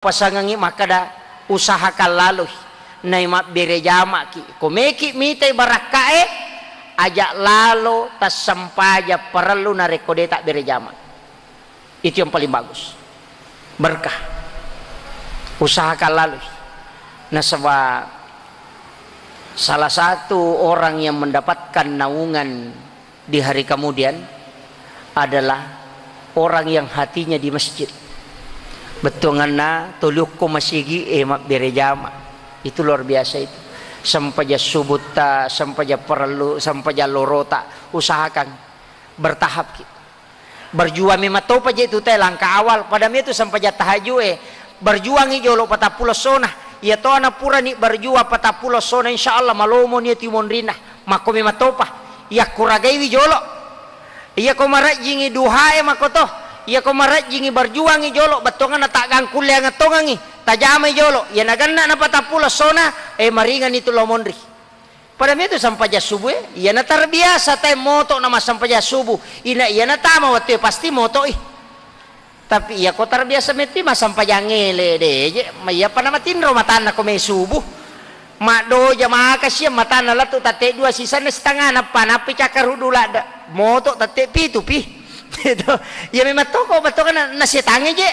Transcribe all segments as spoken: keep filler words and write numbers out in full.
pasangengngi makkeda, usahakan laloi nai mabbere jama'ki. Ko meki mitai barakkae, aja lalo tassempajang parellu narekko de tabbere jama. Itu yang paling bagus. Berkah. Usahakan laloi. Nasaba salah satu orang yang mendapatkan naungan di hari kemudian adalah orang yang hatinya di masjid. Bettuanganna toliokko masigi e mabbere jama. Itu luar biasa itu. Sempajang subutta, sempajang parellu, sempajang lorota, usahakan bertahap ki. Berjuang memang topa je tu te langkah awal. Pada me tu sempajang tahajud e. Berjuangi jolo patappulo essona. Iya to ana purani berjuang patappulo essona, insya Allah malomo ni tu monrinna. Makko memang topa. Iya kuragaiwi jolo. Iya ko marajjingi duhae makko to. Iya ko marajjingi berjuangi jolo. Bettuanganna taggangkulle angettongangi. Tajamai jolo. Iya naganna na patappulo essona. E maringani tu lo monri. Pada metu sempajang subuh e, iyana terbiasa tae moto na massempajang subuh. Ina iyana tama wettu e pasti moto i. Tapi iya ko terbiasa metti massempajang ele de je, ma iya pa na matinro matanna ko me subuh. Maddoja maka sia matanna lettu tette dua sisanna setengah nappa nappi cakkaruddu ladde. Moto tette pitu pi. Itu. Iya memang toko bettuanna na setange je.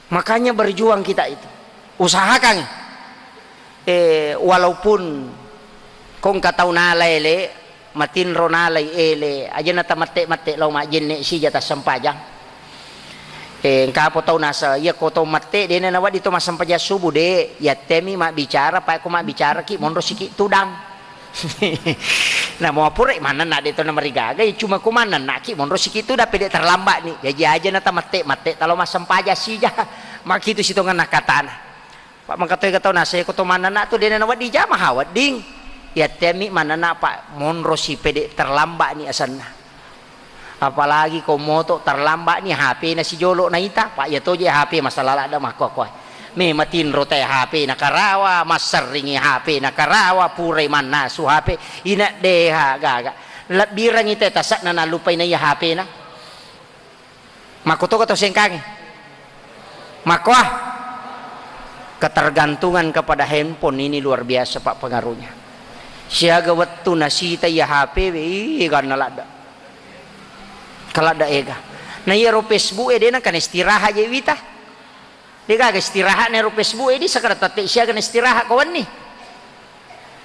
Makanya berjuang kita itu. Usahakan. Eh, walaupun ko engka tau nala ele, matinro nalai ele, aja na tamette-mette lao majjenne sija tassempajang. Eh, engka apa tau nasa, iya ko tau mette dena nawedding to massempajang subuh de, yattemi mabbicara, pa ko mabbicara ki monro siki tudang. Nah, mau pura manenna de to namarigaga, ya cuma ko manenna ki monro siki tudang pede terlambat ni. Jaji aja na tamette-mette talo massempajang sija. Makitu sitongenna katana. Pak mangkatoi gatau nasa ko to manenna tu dena nawedding jama ha wedding. Yattemi manenna Pak monro si pede terlambat ni asenna. Apalagi ko moto terlambat ni H P na sijolo naita, Pak iya toje H P masalah ladda makkuakua. Me matinro te H P na karawa, masserringi H P na karawa, purai mannasu H P, ina deha gaga. Lebbirangi te tasak na nalupai na iya H P na. Makkutoka to sengkange. Makkoa. Ketergantungan kepada handphone ini luar biasa, Pak, pengaruhnya. Siaga wettu nasita iya H P we, ih, ganna ladda. Kaladda ega. Na iyaro Facebook e de nengka na istirahat je wita. De gaga istirahat na ero Facebook e di sekada tette siaga na istirahat ko wenni.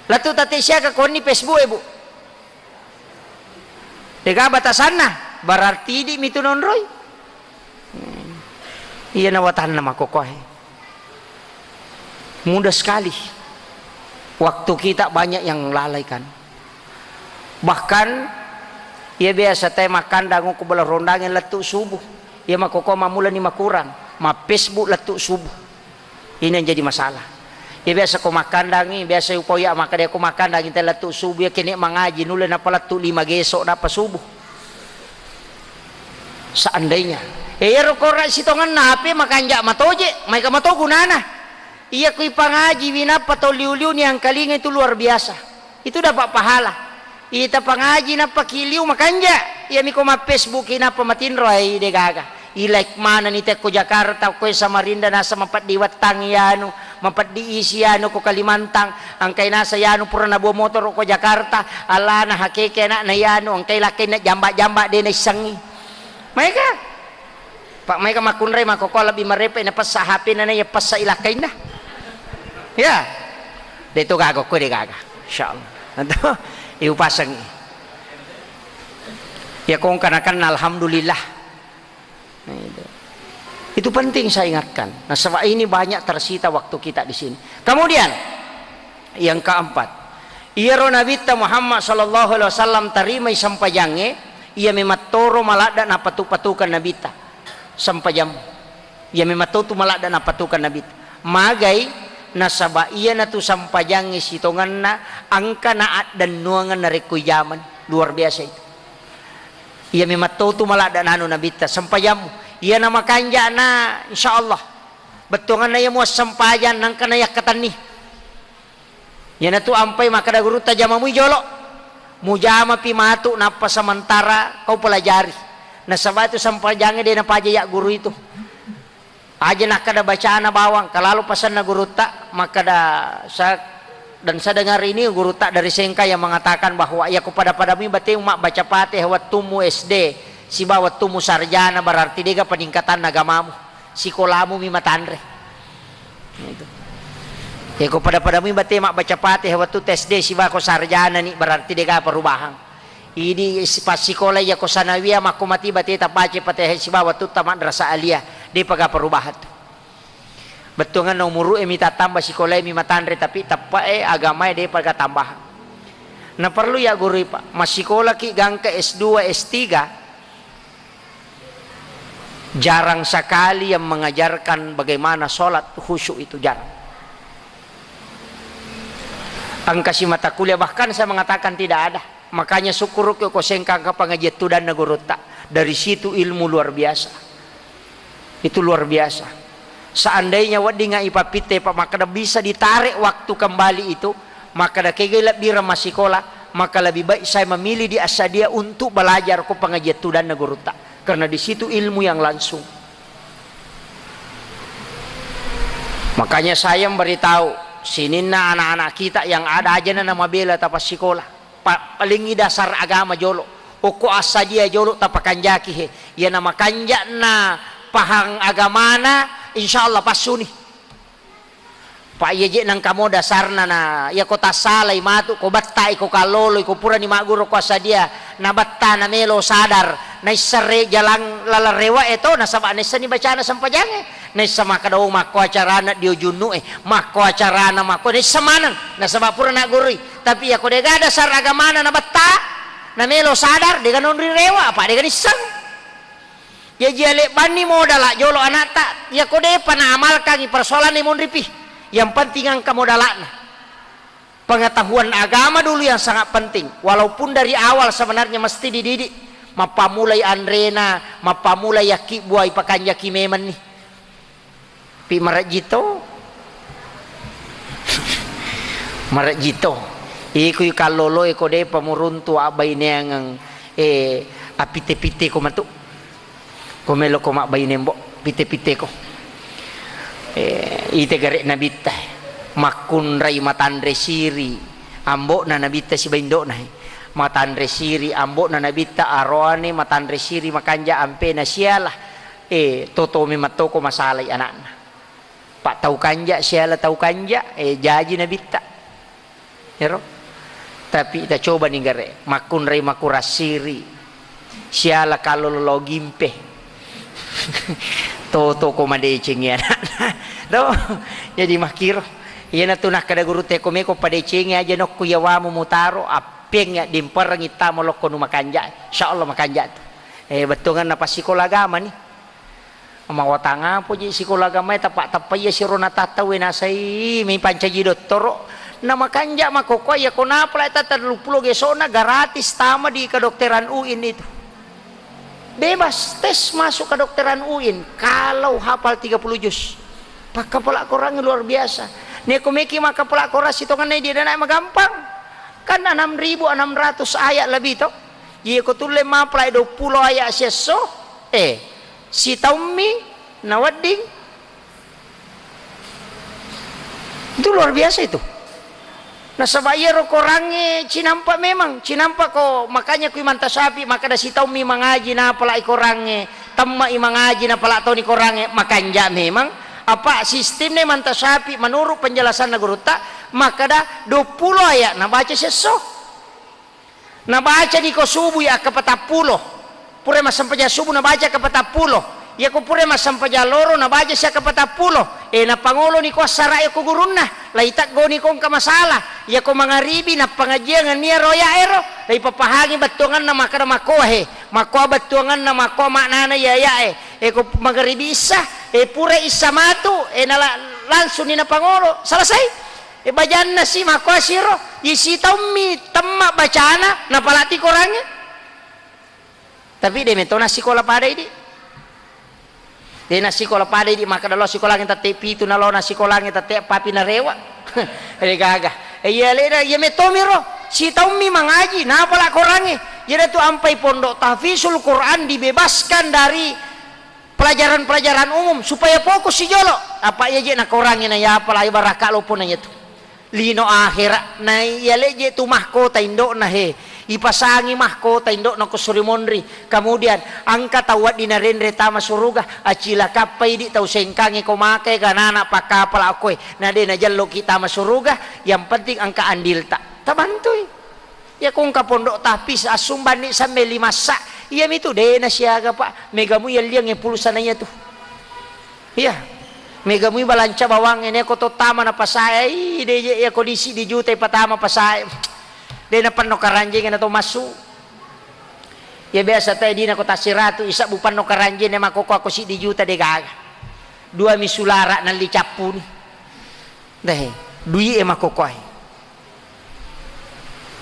Lettu tette siaga ko wenni Facebook e, Bu. De gaga batasanna, berarti idi mitu nonroi. Hmm. Iya na watanna makokohe. Mudah sekali. Waktu kita banyak yang lalaikan. Bahkan, iya biasa te makkandang ko bela rondangnge lettu subuh. Iya makkoko mammulani makurang, ma Facebook lettu subuh. Ini yang jadi masalah. Iya biasa ko makkandangi, biasa upau ya makkeda ko makkandangi te lettu subuh ya kene mangaji nulle nappa lettu lima geso nappa subuh. Seandainya. Eh, iyaro kora sitongenna H P makanja matoje, maega mato gunana. Iya kui pangaji winappa tau liu-liu ni angkalinga itu luar biasa. Itu dapat pahala. Ita pangaji nappa ki liu makanja. Iya miko ma Facebook i nappa matinro ai de gaga. I like mana ni tekko Jakarta, ko Samarinda nasa mapeddi wettang yanu, mapeddi isi yanu ko Kalimantan. Angkai nasa yanu pura nabuang motoro ko Jakarta, alana hakeke anakna yanu, angkai lakkainna jamba-jamba de naissengi. Maega. Pak maega makkunrai makkoko lebbi marepe na pessa H P na na iya pessa ilakkainna. Ya. De to gaga ko de gaga. Insyaallah. Nanti iupasengi. Ya kong kana kan alhamdulillah. Nah, itu. Itu penting saya ingatkan. Nah, sebab ini banyak tersita waktu kita di sini. Kemudian yang keempat, iyaro Nabitta Muhammad sallallahu alaihi wasallam tarimai sempajangnge, iya memettoro maladda napatu-patukan Nabitta sempajammu. Iya memetto tu maladda napatukan Nabitta. Magai nasaba iyanatu sempajangnge sitongenna engka na addennuangeng narekko ijaman. Luar biasa itu. Iya memetto tu maladda nanu Nabitta sempajammu. Iyana makanja'na insyaallah. Bettuanganna iya muassempajang nangka na yakkatenni. Iyanatu ampai makkeda gurutta jamamui jolo. Mujamapi matu nappa sementara kau pelajari. Nasaba itu sempajangnge de napaja ya guru itu. Aja nakkeda bacana bawang, kalalu pasenna gurutta, makkeda sa-, dan saya dengar ini gurutta dari Sengka yang mengatakan bahwa iya ko pada-padami bate mabbaca Fatihah wettummu S D sibawa wettummu sarjana, berarti dega peningkatan agamamu, sikolamu mi matanre. Itu. Iya ko pada-padami bate mabbaca Fatihah wettu S D sibawa ko sarjana ni, berarti dega perubahan. Idi si-, passikola iya ko sanawiyah makko mati bate tabaca Fatihah sibawa wettu ta madrasah aliyah, de paga perubahan tu. Bettuanganna umuru'e mi tattamba, sikolae mi matanre, tapi teppe'e agamae de'pa gaga tambaha. Na perlu ya gurui, Pak, massikolaki gangka S dua, S tiga, jarang sekali yang mengajarkan bagaimana sholat khusyuk itu, jarang. Engka si mata kuliah, bahkan saya mengatakan tidak ada. Makanya sukkuruki ko Sengka engka pengajian tudanna gurutta. Dari situ ilmu luar biasa. Itu luar biasa. Seandainya weddingnga ipappitte, Pak, makkeda bisa ditarik waktu kembali itu, makkeda kegai lebbireng massikola, maka lebih baik saya memilih di Assadia untuk belajar ko pengajian tudanna gurutta. Karena di situ ilmu yang langsung. Makanya saya memberitahu sininna anak-anak kita yang ada aja na namabela tapassikola. Pa-, palingngi dasar agama jolo. Okko Assadia jolo tapakanjaki he. Iyana makanja'na pahang agamana, insya Allah passuni. Pa iya je nangka mo dasarna na, iya ko tassalai matu, ko bettai, ko kalloloi, ko purani magguru ko Assadia, na betta na melo sadar, naisseng re jalang laleng rewa e to, nasaba naisseng ni bacana sempajangnge. Naisseng makkeda, "Oh, makko acarana dio junnu e, makko acarana makko," naisseng maneng, nasaba pura naggurui. Tapi iya ko dega dasar agamana na betta, na melo sadar, dega nonri rewa, apa dega nisseng. Jaji alebbanni modala jolo anakta, iya ko depa naamalkangi persoalanna monripi. Yang penting engka modalana. Pengetahuan agama dulu yang sangat penting. Walaupun dari awal sebenarnya mesti dididik. Mappamulai anrena, mappamulai yakkibbuai pakanjaki memenni. Pi marejji to. Marejji to. Iku kalloloe ko depa muruntu abbaineangeng, eh, apitte-pitte ko matu. Ko melo ko mabbaine mbo, pitte-pitte ko. Eh, ite gare nabitta. Makkunrai matanre siri. Ambo'na nabitta sibawa indo'na, eh. Matanre siri ambo'na nabitta, aroane matanre siri makanja ampena siala. Eh, toto memang toko masalai anakna. Pak tau kanja siala tau kanja, eh, jaji nabitta. Ero. Tapi ta coba ni gare, makkunrai makurang siri. Siala kallolo gimpe. Toto ko madecengi anakna. Do, jadi makkiro. Iyana tu nakkeda guru teko meko padecengi aja nokku yawamu mutaro, appeng ya dimpereng ittamo lokko nu makanja. Insya Allah makanja tu. Eh, bettuanganna passikola agama ni. Mawatang apa ji sikola agamae, tappa-tappa iya siro natattauwe nasai mi pancaji dottoro. Na makanja makkokkoe iya ko napalai tatta telluppulo gesona gratis tama di kedokteran U I N itu. Bebas tes masuk kedokteran U I N kalau hafal tiga puluh juz. Pakkapala Korang luar biasa. Neko meki makkapala Korang sitongenna di dana magampang. Kan enam ribu enam ratus ayat lebih to. Iya ko tulle mapalai duappulo ayat siesso. Eh, Sitaummi nawedding. Itu luar biasa itu. Nasaba iyaro Korangnge cinampa memang, cinampa ko, makanya kui Manta Syafi'i makkeda sitaummi mangaji napalai Korangnge, temma'i mangaji napala toni Korangnge, makanja memang. Apa sistemnya Manta Syafi'i menurut penjelasanna gurutta makkeda duappulo ayat nabaca siesso. Nabacani ko subuh ya akkapatappulo. Pura massempajang subuh nabaca akkapatappulo. Iya ko pura massempajang loro nabaca si akkapatappulo. Eh, napangoloni ko assara'e ko gurunna. Laiteggoni ko engka masalah. Iya ko mangaribi nappangajiang nennia ro aya'e ro. Laipapahangi bettuanganna makkeda makkoa he. Makkoa bettuanganna, makkoa maknana iya aya'e. Eh, ko mangaribi issa, eh, pura issa matu, eh, nala-, langsung ni napangolo. Selesai. E, bajanna si makkuasiro, isi taummi temma bacana, napalati Korangnge. Tapi de metona sikola pada idi. De na sikola pada idi, makkeda lo sikolangnge tette pitu, nalo na sikolangnge tette papi narewa. Ede gaga. E, iya leda, iya metomiro, si taummi mangaji, napala Korangnge. Iyana tu ampai pondok tahfizul Quran dibebaskan dari pelajaran-pelajaran umum supaya fokus si jolo. Apa iya je nakorangi na ya apalagi baraka lopona iya tu. Lino akhera na iya leje tu mahkota indokna he. Ipasangi mahkota indokna ko suri monri. Kemudian engka tau wedding narenre tama suruga, acilakappa idi tau sengkangi ko makai ganana pakkapala koe. Na de najelloki tama suruga, yang penting engka andilta. Tabantui. Iya ko engka pondok tahfiz assumbanni sampai lima sa. Iya mitu de nasiaga, Pak. Mega mu yelliang pulsana iya tu. Iya. Mega mui balanca bawang ene ko to tama na pasae, ih, de je iya ko disi di juta patama pasae. De na penno karanjeng na to massu. Ya biasa te dina ko tasiratu isa bu penno karanjeng ne makoko ako si di juta de gaga. Dua mi sulara nalli cappuni. Deh, dui e makoko ai.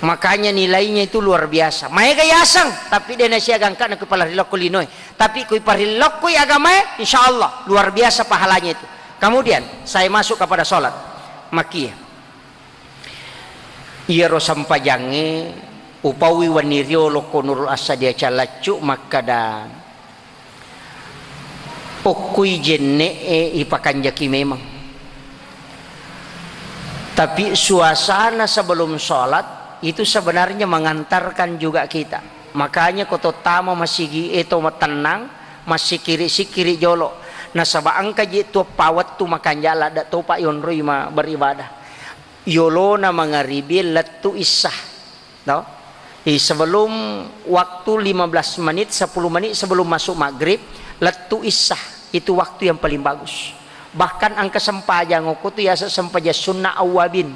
Makanya nilainya itu luar biasa. Maega yaseng, tapi de nasiaga engka na kuparilokko linoe. Tapi kui parilokkoi agamae, insya Allah luar biasa pahalanya itu. Kemudian saya masuk kepada sholat. Makia. Iyaro sempajangnge upaui wenni riolo ko Nurul Asadia Calaccu makkada, okkui jenne'e ipakanjaki memang. Tapi suasana sebelum sholat itu sebenarnya mengantarkan juga kita. Makanya ko to tama masigi e to tenang, massikiri-sikiri jolo. Nasaba engka je tu pawettu makanja ladda topa yonroi ma beribadah. Yolona mangaribi lettu issa. No? Di sebelum waktu lima belas menit, sepuluh menit sebelum masuk maghrib, lettu issa. Itu waktu yang paling bagus. Bahkan engka sempajang okko tu yasa sempajang sunnah awwabin.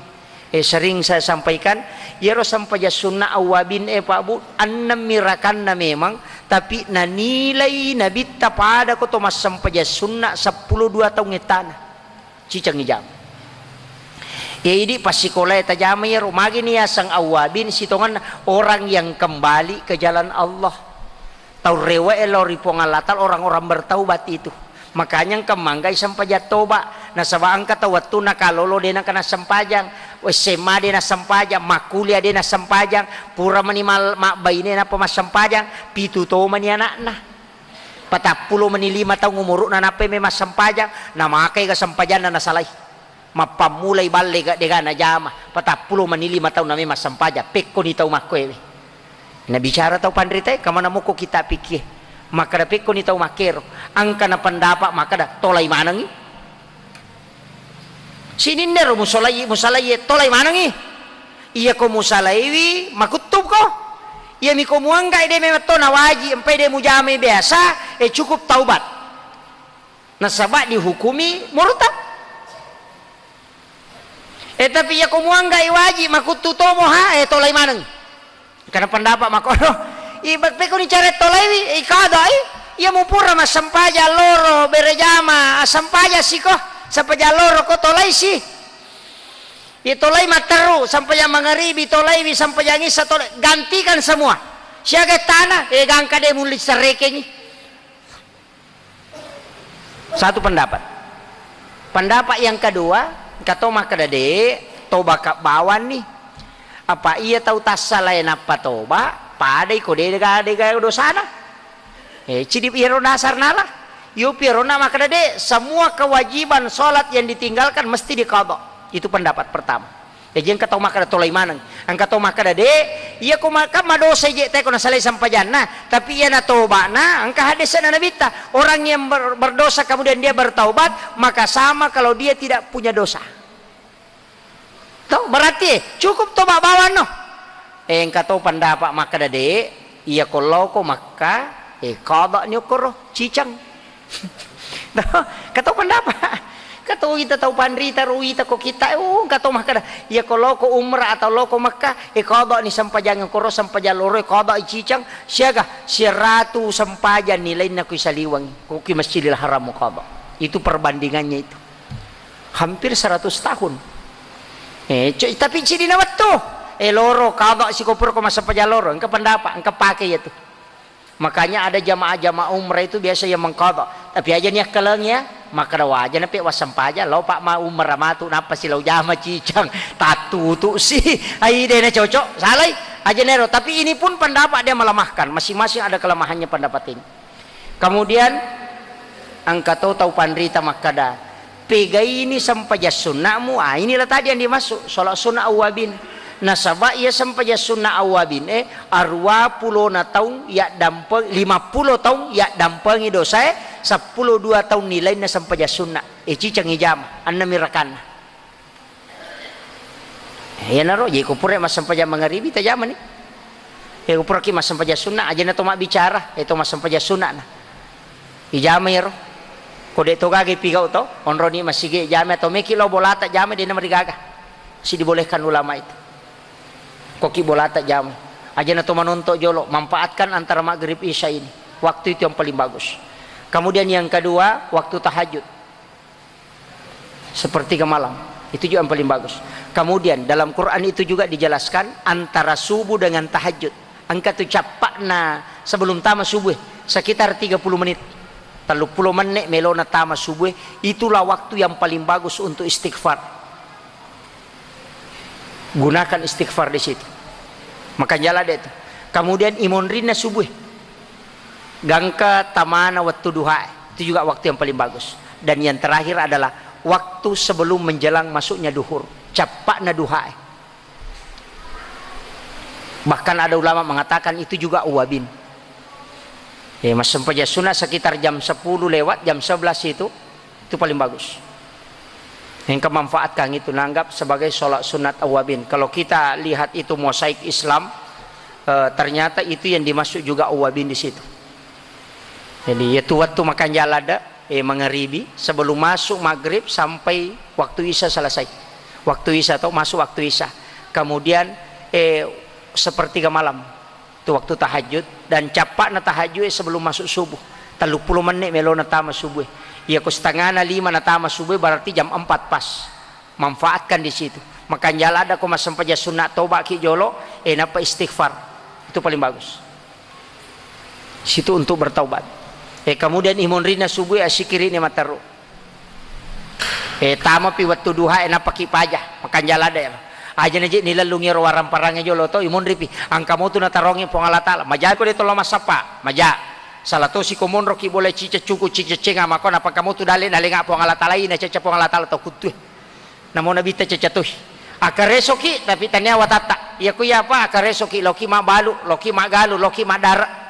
Eh, sering saya sampaikan, iyaro sempajang sunnah awwabin, eh, Pak Bu, ennem mi rakanna memang, tapi nanilai nabitta pada ko to massempajang sunnah seppulo dua taung ettana. Ciceng ijama. Ya, idi passikolae tajama iyaro, magini yaseng awwabin sitongenna orang yang kembali ke jalan Allah. Tau rewe'e lao ri Puang Allah Ta'ala, orang-orang bertaubat itu. Makanya engka manggai sempajang toba. Nasaba engka tau wettunna kalolo de nengka nassempajang, S M A de nassempajang, makkuliah de nassempajang, pura mani mal-, mabbaine nappa massempajang, pitu to mani anakna. Patappulo mani lima taung umuru'na nappai memang sempajang, namakai ga sempajanna nasalai. Mappammulai balle ga dega najama, patappulo mani lima taung namemang sempajang, pekkoni tau makkoewe. Nabicara tau panritae, kamana mukko kita pikkie. Makkada pekkoni tau makkero, engka na pendapat makkada tolai manengi. Sininnero musolai, musalai tolai manengi. Iya ko musalaiwi, makuttupko. Iya miko muanggai de memang to nawaji, empai de mujamai biasa, eh, cukup taubat. Nasaba dihukumi murtad. Eh, tapi iya ko muanggai waji, makuttu tomo ha, eh, tolai maneng. Karena pendapat makono. I, bak-, pekoni cara tolaiwi, i, kadai. Iya mupura massempajang loro, berejama, assempajang siko, sempajang loro ko tolai si. Iya tolai matteru, sempajang mangaribi, tolaiwi, sempajang isa, tolai. Gantikan semua. Siaga tanah, eh, gangka de mulli serekengi. Satu pendapat. Pendapat yang kedua, engka to makkeda de, toba ka bawang ni. Apa iya tau tassalae nappa toba, padai ko de ga, de ga dosana. Eh, cidi iyaro dasar nala. Yopi iyaro na makkeda de, semua kewajiban sholat yang ditinggalkan mesti diqadha. Itu pendapat pertama. Jaji engka tau makkeda tolai maneng. Engka tau makkeda de, iya ko ma-, kan madosa je te ko nasalai sempajanna, tapi iya natobana, engka hadisna Nabitta, orang yang ber-, berdosa kemudian dia bertaubat, maka sama kalau dia tidak punya dosa. Toh, berarti, eh, cukup toba bawang no. Eh, engka to pendapat makkeda de, iya ko lao ko Makka, eh, qadha ni okkoro, cicang. Engka to pendapat. Engka to ita tau panrita ro ita ko kita, oh, engka to makkeda, iya ko lao ko umrah atau lao ko Makka, eh, qadha ni sempajang okkoro, sempajang loro, eh, qadha i cicang, siaga, siratu sempajang ni lainna kui saliweng, ko kui Masjidil Haram qadha. Itu perbandingannya itu. Hampir seratus tahun. Eh, co-, tapi cidina wettu. Eh, loro, qadha siko pura ko massempajang loro, engka pendapat, engka pake iya tu. Makanya ada jamaah-jamaah umrah itu biasa yang mengqadha. Tapi aja ni akkaleng ya, makkeda waja na pe wassempajang, lao pa ma umrah matu, nappa si lao jama cicang, tattutu si. Ai de na cocok, salai. Aja nero, tapi ini pun pendapat dia melemahkan, masing-masing ada kelemahannya pendapat ini. Kemudian, Engka to tau panrita makkeda, "Pegaini sempajang sunna'mu?" Ah, inilah tadi yang dimaksud, sholat sunnah awwabin. Nasaba iya sempajang sunnah awwabin, eh, aruwa pulona taung yaddampeng, lima pulo taung yaddampengi dosae, seppulo dua taung nilainna sempajang sunnah. Eh, ciceng ijama, ennem rakanna. Iyanaro, jadi ko pura massempajang mangaribi, tajamani. Iya, ko puraki massempajang sunna, ajana to mabbicara, iya to massempajang sunna na. Ijama iyaro. Ko de to gaga ipigau to, onroni masigi jama atau meki lo bolata jama, de na marigaga. Si dibolehkan ulama itu. Koki bolata jama. Ajana to manonto jolo, manfaatkan antara maghrib isya ini. Waktu itu yang paling bagus. Kemudian yang kedua, waktu tahajud. Sepertiga malam. Itu juga yang paling bagus. Kemudian dalam Quran itu juga dijelaskan antara subuh dengan tahajud. Engka tu cappa'na sebelum tama subuh, sekitar tiga puluh menit. Telluppulo menit melona tama subuh, itulah waktu yang paling bagus untuk istighfar. Gunakan istighfar di situ. Makanjala de tu. Kemudian imonrinna subuh. Gangka tamana waktu duha, itu juga waktu yang paling bagus. Dan yang terakhir adalah waktu sebelum menjelang masuknya duhur. Cappa'na duha. Bahkan ada ulama mengatakan itu juga awwabin. Eh, massempajang sunat sekitar jam sepuluh lewat, jam sebelas itu, itu paling bagus. Engka manfaatkan itu, nanggap sebagai sholat sunat awwabin. Kalau kita lihat itu mosaik Islam, eh, ternyata itu yang dimaksud juga awwabin di situ. Jadi, itu waktu makan jalan ada, eh, mangaribi, sebelum masuk maghrib sampai waktu isya selesai. Waktu isya atau masuk waktu isya. Kemudian, eh, sepertiga malam. Itu waktu tahajud, dan cappa'na tahajud sebelum masuk subuh. Telluppulo menit melona tama subuh. Iya ko setengahna lima na tama subuh, berarti jam empat pas. Manfaatkan di situ. Makanjala ada ko massempajang sunat, toba ki jolo, eh, napa istighfar. Itu paling bagus. Situ untuk bertaubat. Eh, kemudian imonrina subuh, asikiri ni mataru. Eh, tamapi wettu duha e, nappaki paja, makanjala de. Aja na je nilellungi ro warang-parangnge jolo to, imonripi. Angka motu natarongi Puang Allah Taala. Maja ko de tolo massappa, maja. Salah tosi ko monroki bola cica cuku, cica cenga, mako napangka motu dale nalenga Puang Allah Taala, ina caca Puang Allah Taala to kuttue. Namo nabitta caca tohi. Akaresoki, tapi tania watatta. Iya ku iya apa, akaresoki, loki mabalu, loki magalu, loki madara.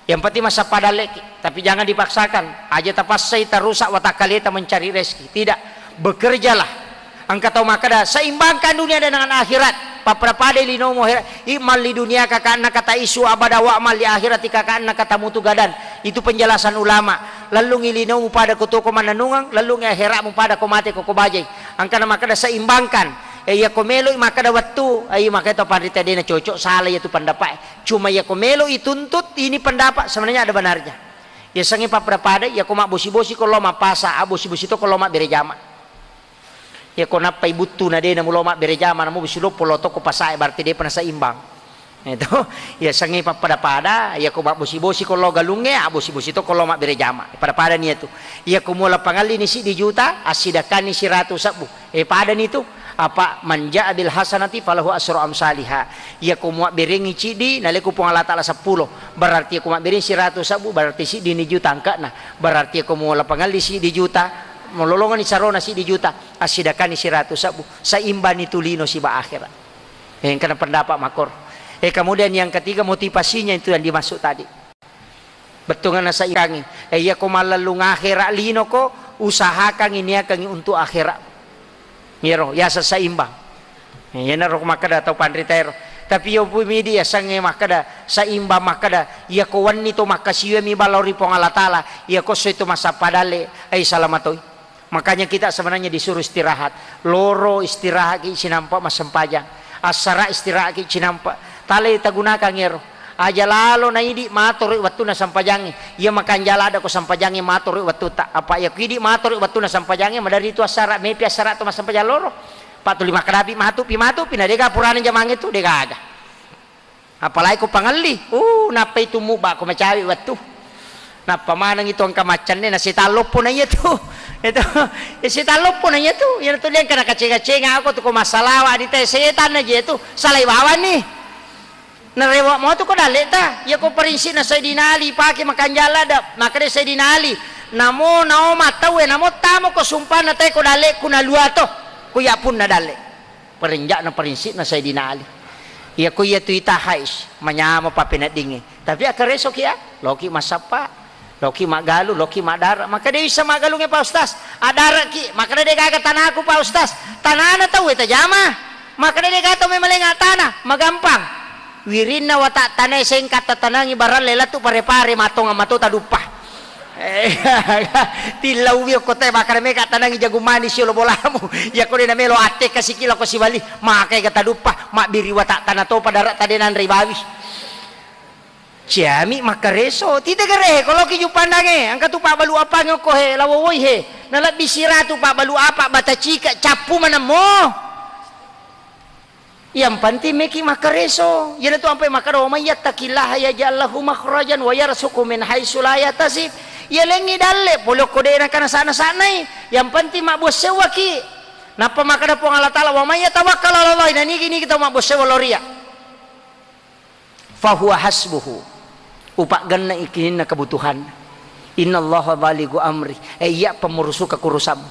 Yang penting massappa dalleki, tapi jangan dipaksakan. Aja tapassai tarusak watakkaleta mencari rezeki. Tidak, bekerjalah. Engka tau makkeda, seimbangkan dunia dengan akhirat. Pappada-pada linomu akhirat. I'mal li dunia kakaannaka taisyu abada, wa'mal li akhirati kakaannaka tamutu gadan. Itu penjelasan ulama. Lellungi linomu pada ko tuo ko mannennungeng, lellungi akhiratmu pada ko mate ko, ko bajai. Engkana makkeda seimbangkan. Eh, iya ko meloi makkeda wettu, eh, iya makkeda to panrita dena cocok, salah iya tu pendapat. Cuma iya ko melo ituntut, ini pendapat sebenarnya ada benarnya. Iya sengi pappada-pada, iya ko mabbosi-bosi ko lo mappasa, abbosi-bosi to ko lo mabbere jama. Iya ko nappai buttu na de namulo mabbere jama, namu bosi loppo lo to ko pasae, berarti depa naseimbang. Itu, iya sengi pappada-pada, iya ko mabbosi-bosi ko lo galungnge, abbosi-bosi to ko lo mabbere jama. Pada-pada ni itu. Iya ko muala pangallini siddi juta, assidakani siratu sebbu. Eh, padani tu, apa, "Man jaa bil hasanati falahu asyru amsaliha." Iya ko muabberengi ciddi, naleko Puang Allah Taala seppulo. Berarti iya ko mabbereng siratu sebbu, berarti siddini juta angkana. Berarti iya ko muala pangalli siddi juta, mololongani sarona siddi juta, assidakani siratu sebbu. Seimbani tu lino siba akhirat. Eh, engkana pendapat makor. Eh, kemudian yang ketiga, motivasinya itu yang dimaksud tadi. Bettuanna seimbangkangngi. Eh, iya ko mallellung akhera lino ko, usahakangngi niakangngi untuk akhera. Iyaro, yaseng seimbang. Eh, iyanaro makkeda tau panrita ero. Tapi iyo pui midi yasengnge makkeda, seimbang makkeda, iya ko wenni to makkasiwiang mi balo ri Puang Allah Taala, iya ko soi to massappa dalle, ai salama toi. Makanya kita sebenarnya disuruh istirahat. Loro istirahat ki cinampa massempajang. Assara istirahat ki cinampa. Tale tagunakan ero. Aja lalo na idi matoroi wettunna sempajangnge. Iya makanjala ada ko sempajangnge matoroi wettuta. Apa iya ko idi matoroi wettunna sempajangnge, madari tu assara, mepi assara to massempajang loro. Pak tuli makkadapi matupi, matupi, na dega purana jamangnge tu, dega aga. Apalagi ko pangelli, uh, nappai tummu ba ko macawe wettu. Nappa maneng itu engka maccanne na setang loppo na iya tu. Itu, ya setang loppo na iya tu. Iya tu dia engka na kacenga-cenga ako tu ko massalawa di te setan na je tu. Salai bawang ni. Narewa mo tu ko dalle ta. Iya ko prinsip na Sayyidina Ali pake makanjala da. Makanya Sayyidina Ali Namo naoma tauwe, namo tamo ko sumpana tae ko dalle'ku naluato, ko ya punna dalle. Parenja'na parinsikna Sayyidina Ali. Iya ko iya tu ita hais, manyama papeneddingnge. Tapi akkareso ki ya, loki massappa, loki maggalu, loki maddara. Maka de bisa maggalungnge Pak Ustaz. Addaraki, maka de gaga tanaku Pak Ustaz. Tanana tauwe tajama. Maka de gaga tau memalenga tana, magampang. Wirinna wata tanae sengka tatanangi baralle latu pare-pare matong mato taduppa. Eh, tillauwi okko te, makkeda mega tanangi jagung manis yolo bolamu. Iya ko de namelo atte kasiki lako sibali, makai ga taduppa, mabbiri wata tana topa dara tade nanre bawi. Ciami makkareso, tite gare, koloki jupandange, angka tu pabbalu apange okko he, lawowoi he. Nalebbi siratu pabbalu apa bata cika cappu manemmo. Yang penting meki makkareso. Iyanatu ampai makkeda, "Wa may yattaqillaha yaj'al lahu makhrajan wa yarzuqhu min haitsu la yahtasib." Iya lengngi dalle, pole okko de naka nasa-nasanai. Yang penting mabbua sewwaki. Nappa makkeda Puang Allah Taala, "Wa may yatawakkal 'ala Allah," nanigi-nigi tau mabbua sewwa lao ri iya. Fahuwa hasbuhu. Upaggenna ikininna kebutuhanna. Innallaha balighu amri. Eh, iya pemmurusuka kurusammu.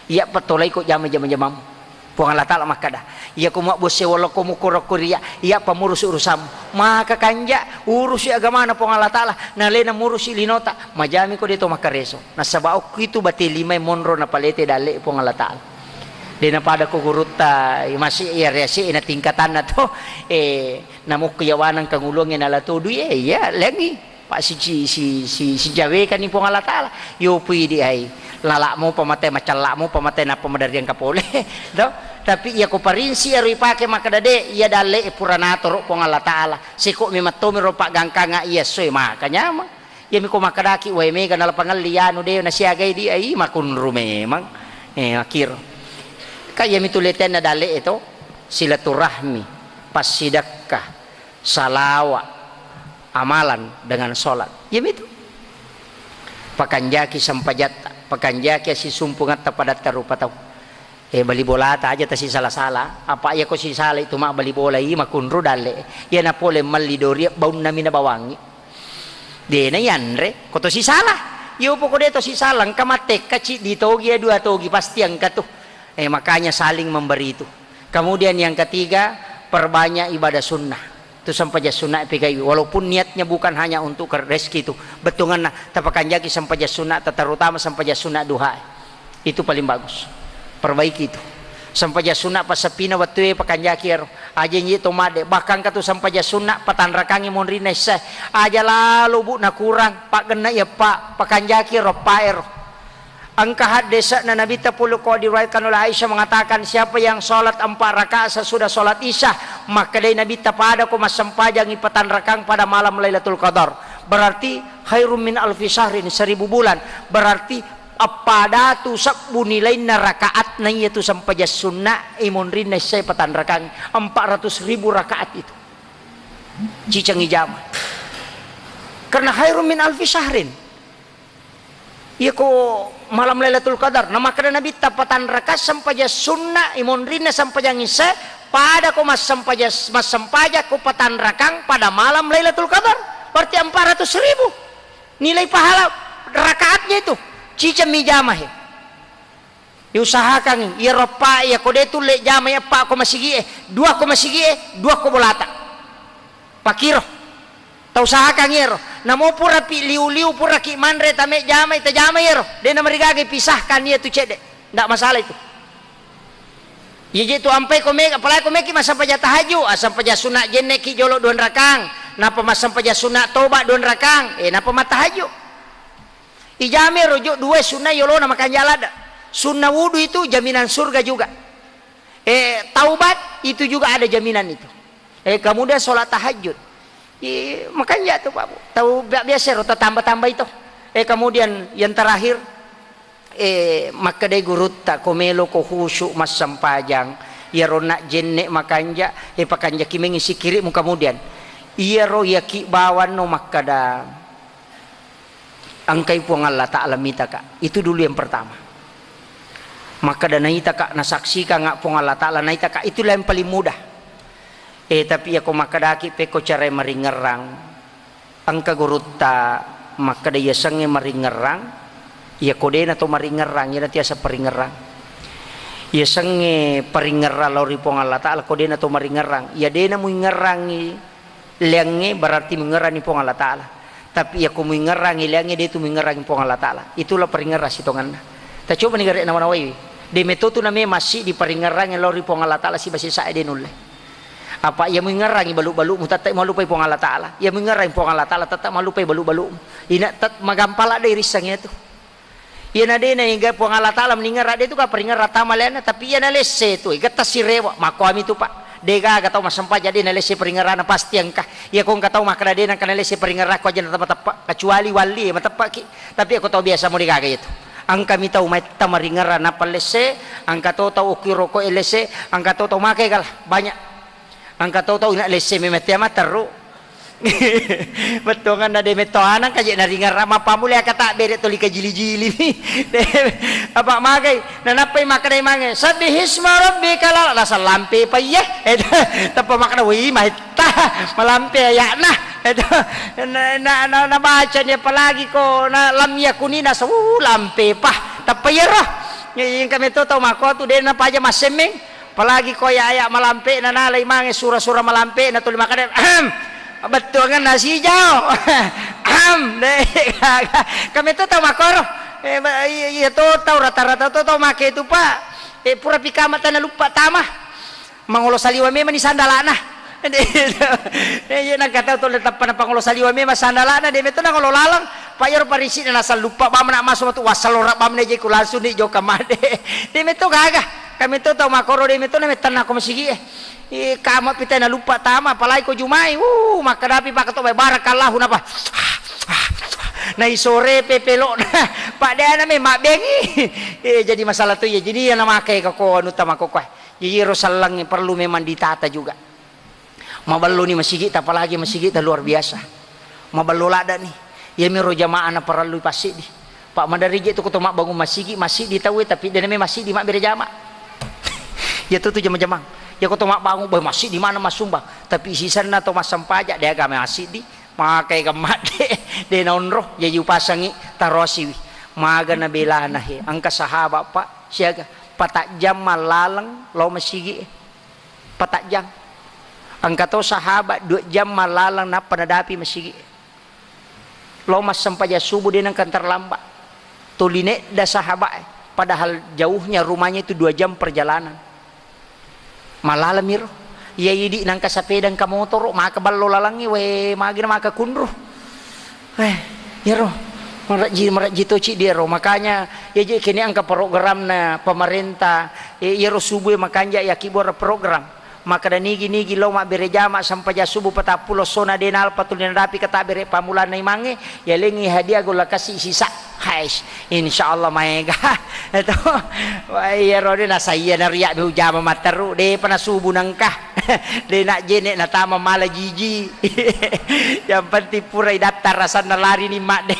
Iya petolaiko jama-jama-jamamu. Puang Allah Taala makkeda, iya ko mabbua sewwa lao ko mukuro ko ri iya, iya pemurus urusammu. Maka kanja urusi agamana Puang Allah Taala, nalena murusi linota, majami ko de to makkareso. Nasaba okko itu bate limae monro napalete dalle Puang Allah Taala. De napada ko gurutta, masih iya riasi na tingkatanna to. Eh, Namukku yawanang kangulungnge nala todui, eh, iya, lengngi. Pa sici-, si-, si-, sijawekani Puang Allah Taala. Yo pui di ai. Lala'mu pamate, macella'mu pamate, nappa madariang kapole. To? Tapi iya ko parinsi ero ipake makkeda de, iya dalle e pura natoro Puang Allah Taala. Seko memang tomiro paggangkanga iya soe maka nyamang. Iyami ko makkedaki, wae mega nala pangelli anu de nasiagai di ai makunru memang. Eh, makiro. Ka iyami tu letenna dalle e to, silaturahmi, passidekka, salawa, amalan dengan sholat. Iyami tu. Pakanjaki sempajatta, pakanjaki asisumpungatta padatta rupa tau. Eh, bali bolata aja tasisala-sala. Apa iya ko sisala itu mabbali bola i makunru dalle. Iya na pole melli dori baunna mina bawangi. Dena yanre, ko to sisala. Iyo poko de to sisala, engka mattekka ciddi togi ya dua togi pasti engka tu. Eh, makanya saling memberi itu. Kemudian yang ketiga, perbanyak ibadah sunnah. Tu sempajang sunnah pegai, walaupun niatnya bukan hanya untuk ke-, rezeki itu. Bettuanna, tapakanjaki sempajang sunnah, terutama sempajang sunnah duha. Itu paling bagus. Perbaiki itu. Sempajang sunnah passeppina wettue pakanjaki ero. Aja nji to madde. Bahkan katu sempajang sunnah patanrakangi monrinna issae. Aja lalo bu nakurang. Paggenna iya pa. Pakanjaki ero pa ero. Engka haddese'na Nabitta pole ko diriwayatkan oleh Aisyah mengatakan, siapa yang sholat empat rakaat sesudah sholat isya, makkedai Nabitta, pada ko massempajangi patanrakang pada malam Lailatul Qadar. Berarti khairum min alfi syahrin, seribu bulan. Berarti eppa datu sebbu nilainna rakaatna iyatu sempajang sunna, imonrinna issae patanrakang empat ratus ribu rakaat itu. Ciceng ijama. Karena khairum min alfi syahrin. Iya ko malam Lailatul Qadar, na makkeda Nabitta, patanrakang sempajang sunna, imonrinna sempajang isya, pada ko massempaja-, massempajang ko patanrakang pada malam Lailatul Qadar. Berarti empat ratus ribu nilai pahala rakaatnya itu. Ciceng mi jama he. Diusahakan, iya roppa, iya ko de tulle jama, iya eppa ko masigi e, dua ko masigi e, dua ko bolata. Pakiro. Tausahakan iyaro. Namo purapi liu-liu, puraki manre, tame jamai, tajama iyaro. De namarigaga pisahkan iya tu cedde. Ndak masalah itu. Iya je tu ampai ko mega, apalagi ko meki massampaja tahajud, assampaja sunat jenneki jolo dua rakang, napa massampaja sunat toba dua rakang, eh napa matahajud. Ijame rojo dua sunna yolona makanja ladda. Sunna wudu itu jaminan surga juga. Eh, taubat itu juga ada jaminan itu. Eh, kemudian sholat tahajud. Eh, makanya tuh Pak Bu, tau bi-, biasa ro tambah-tambah itu. Eh, kemudian yang terakhir, eh, makkedai gurutta, ko melo ko khusyuk massempajang, iyaro nak jenne makanja, eh, pakanjaki mengi sikirimu kemudian. Iyaro yaki bawanno makkada, engkai Puang Allah Ta'ala mitaka. Itu dulu yang pertama. Makkada naitaka, nasaksikanga Puang Allah Ta'ala naitaka, itulah yang paling mudah. Eh, tapi iya ko makkedaki pekko carai maringerrang, engka gurutta makkada yasengnge maringerrang, Iya ko dena to maringerrang, iyana tiasa paringerrang. Iya sengnge paringerrang lao ri Puang Allah Ta'ala, ko dena to maringerrang. Iya dena muingerrangi leangnge, berarti muingerrangi Puang Allah Ta'ala. Tapi iya ko muingerrangi leangnge, de tu muingerrangi Puang Allah Ta'ala. Itulah paringerrang sitonganna. Tacoba ni gare nawa-nawaiwi. De metotu name massiddi paringerrangi lao ri Puang Allah Ta'ala siba sesa de nulle. Apa iya muingerrangi balu-balumu, tette malupai Puang Allah Ta'ala. Iya muingerrangi Puang Allah Ta'ala, tette malupai balu-balumu. Ina tet magampala de rissang iya tu. Iyana de naega Puang Allah Ta'ala meningerra de tu ka paringerra tama leanna, tapi iyana lesse tu, ega tasirewa, makkuami tu, Pak. De gaga tau massempajang de nalesse paringerrana, pasti engka. Iya ko engka tau makkeda de nengka nalesse paringerrakku aja natama teppe, kecuali walli mateppeki. Tapi ko tau biasa mo de gaga iya tu. Engka mi tau maitta maringerra nappa lesse, engka to tau okki roko e lesse, engka to tau make gala, banyak. Engka to tau ina lesse memang tea matteru. Bettuanganna de metto anang kaje naringerra, mappammula aka tabbere toli kajili-jili mi. Apa magai? Nanappai makkeda mange, "Sabbihisma rabbikal a'la." Naseng lampe pa iye. Eh, tappa makkeda, "Wih, maitta malampe aya'na." Eh, na, na, na, nabaca ni apalagi ko na lam yakuni nasa, uh, lampe pa. Tappa iyaro. Engka metto tau makko tu de napaja massemmeng. Apalagi ko aya-aya malampe na nalai mange sura-sura malampe na tuli makkeda, "Ahem." Bettuanganna sijau. Ahem. De, gaga. Kametto tau makkoro. Eh, ba, iya, iya to tau rata-rata to tau make tu, Pak. Eh, pura pi kama tana luppa tama. Mangolo saliwa memang ni sandalana. Eh, iya, nangka tau to le tappa na pangolo saliwa memang sandalana, de metto nangolo laleng. Pak, iyaro parisi'na nasalluppa bamna masu matu, wassalora bamna je ku langsung ni joka made. De metto gaga. Kametto tau makoro de metto na mettanna ko masigi e. Eh, kama pita na luppa tama, apalagi ko Jumai. Uh, makkadapi pak to, barakallahu napa. Nai sore pepelokna. Pak, de ana me mabbengi. Eh, jadi masalah tu ya. Jadi iya na make ka ko anu tama ko koe. Jadi ro sallang perlu memang ditata juga. Maballoni masigitta, apalagi masigitta luar biasa. Maballo laddani. Iyamiro jamaah naparellui passiddi. Pak, maderri je tu ko to mabbangung masigi, masigi tauwe, tapi dena me masigi mabbere jama. Iya tu tu jama-jamang. Iya ko to mabbangung, boy, masigi mana massumbang. Tapi sisenna to massempaja, de agama masigi, makai gemma de, de naonro, jaji upasangi, tarosiwi. Maga nabelana he, engka sahabat, Pak, siaga, patajjang mallaleng lao masigi e. Patajjang. Engka to sahabat dua jam mallaleng nappa nadapi masigi. Lao massempajang subuh de nengka terlambat. Tuli nedda sahabat e. Padahal jauhnya rumahnya itu dua jam perjalanan. Mallaleng miro. Iya idi nengka sepeda engka motoro, maka ballo lalengngi, we, magina maka kunru. Eh, iyaro. Marejji, marejji to cidi iyaro. Makanya, iya je kene engka programna pemerintah, eh, iyaro subuh makanja yaki bora program. Makkeda nigi-nigi lao mabbere jama sempajang subuh patappulo sona de nalpa tuli nadapi katabbere pammulanna imangnge, yalengngi hadiah golla kasi sisa. Hais, insyaallah maega. Eto. Wah, iyaro de nasaiya nariak be ujama matteru, de pana subuh nengka. De najjene natama mala jiji. Yang penting pura idatta rasanna lari ni madde.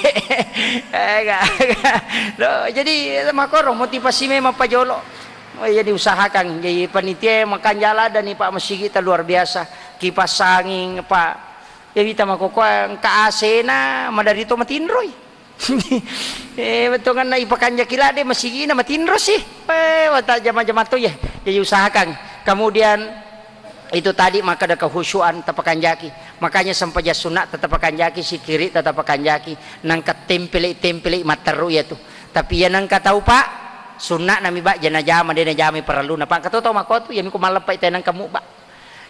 Eh, ga, ga. Loh, jadi makoro motivasi memang pajolo. Oh, iya, diusahakan. Jadi panitia makan jala dan Pak masigi ta luar biasa. Kipas angin, Pak. Ya, wita makokoa engka A C-na, madari to matinroi. Eh, bettuanganna ipakanjaki ladde masigina matinro sih. Eh, wata jama-jama to ya. Jadi usahakan. Kemudian itu tadi makkeda kehusyuan tapakanjaki. Makanya sempajang sunna tatapakanjaki, sikiri tatapakanjaki. Nangka tempele-tempele matteru ya tu. Tapi ya nangka tau, Pak, sunna nami, Pak, jana jama, dena jama parellu. Napa engka to tau makotu, ya miko malleppa ita nangka mu, Pak.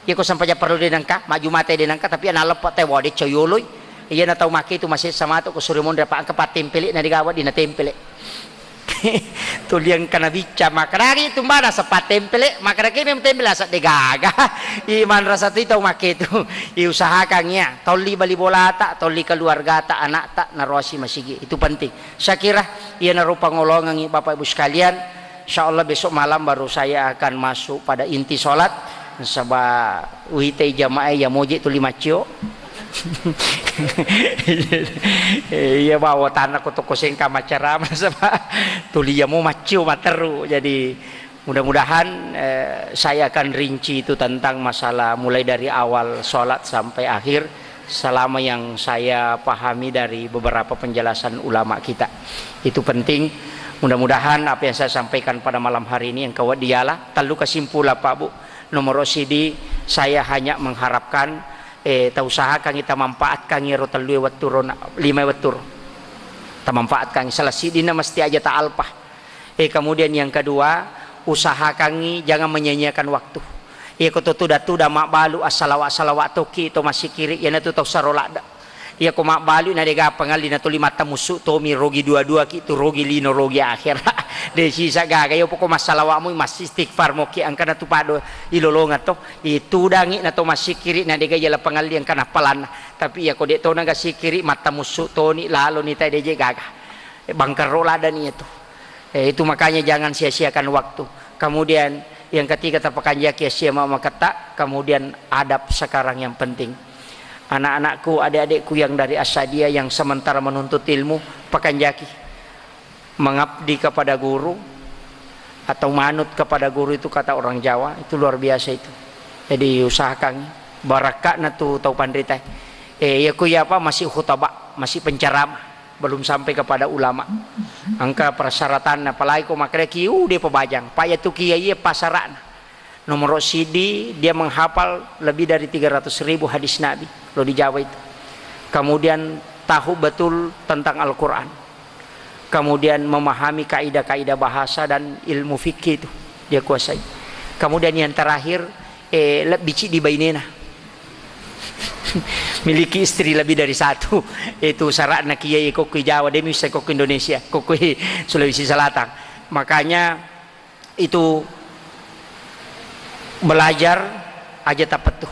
Iyako sempajang parellu de nengka, majjumate de nengka, tapi ana leppa te, wah, de coyoloi. Iyana tau make tu masessa matu ko sure monri, apa engka pattempele na digawa di natempele. Tuli engka nabicca, makkadagi tumbana sepattempele, makkadaki memang tempele asa de gaga. Iman rasa tu tau make tu. Iusahakan ya, tolli bali bolata, tolli keluargata, anakta, narosi masigi. Itu penting. Saya kira iyanaro pangolongengi Bapak Ibu sekalian. Insya Allah besok malam baru saya akan masuk pada inti sholat. Nasaba uwitai jamaah ya moje tuli maccio. Iya, bawa tanah ko toko sengka macarama, nasaba tuli ya mo maccio matteru. Jadi mudah-mudahan, eh, saya akan rinci itu tentang masalah mulai dari awal sholat sampai akhir. Selama yang saya pahami dari beberapa penjelasan ulama kita, itu penting. Mudah-mudahan apa yang saya sampaikan pada malam hari ini, engka wedding yala, tellu kesimpulan, Pak Bu. Nomor sidi, saya hanya mengharapkan, eh, tausahakangngi, tamanfaatkangngi ro tellue wettu ro na-, lima wettu ro. Tamanfaatkangngi, salah sidina mesti aja taalpa. Eh, kemudian yang kedua, usahakangngi jangan menyia-nyiakan waktu. Iya, ko to tuda-tuda mabbalu, assalawa-salawa tokki to massikiri, iyanatu tau saro ladde. Iya, ko mabbalu na dega pangalli na tuli mattamussu tomi, rogi dua-dua ki tu, rogi lino, rogi akhera. De sisa gaga, iya poko massalawa mui, massistighfar moki, angkana tu pado ilolonga to. Itudangi na to massikiri na dega jala pangalli angkana palanna. Tapi iya ko de to naga sikiri, mattamussu toni, lalo ni tai, de je gaga. Bangkerro ladani itu. Eh, itu makanya jangan sia-siakan waktu. Kemudian yang ketiga, tapakanjaki asia ma-, maketta, kemudian adab sekarang yang penting. Anak-anakku, adik-adikku yang dari Asadia yang sementara menuntut ilmu, pakanjaki. Mengabdi kepada guru atau manut kepada guru itu kata orang Jawa, itu luar biasa itu. Jadi usahakan barakakna tu tau panrita. Eh, iya ku iya apa, masih khutbah, masih penceramah, belum sampai kepada ulama. Angka persyaratan, apalagi ko makkeda ki, uh, de pabajang. Pak ya tu kiai, iya pasarana. Nomor sidi, dia menghafal lebih dari tiga ratus ribu hadis Nabi. Lo di Jawa itu. Kemudian tahu betul tentang Al-Quran. Kemudian memahami kaidah-kaidah bahasa dan ilmu fikih itu dia kuasai. Kemudian yang terakhir, eh, lebih cik di bainena. Miliki istri lebih dari satu. Itu syaratna kiai, kokki Jawa, demi saya kokki Indonesia, kokki Sulawesi Selatan. Makanya itu belajar aja tapettu.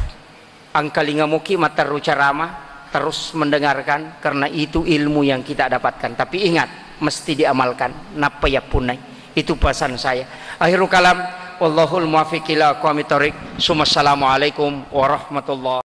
Angkalinga muki matteru ceramah, terus mendengarkan, karena itu ilmu yang kita dapatkan. Tapi ingat, mesti diamalkan. Nappa yappunnai. Itu pesan saya. Akhirul kalam, wallahul muwaffiq ila aqwamit thariq. Summa assalamualaikum warahmatullahi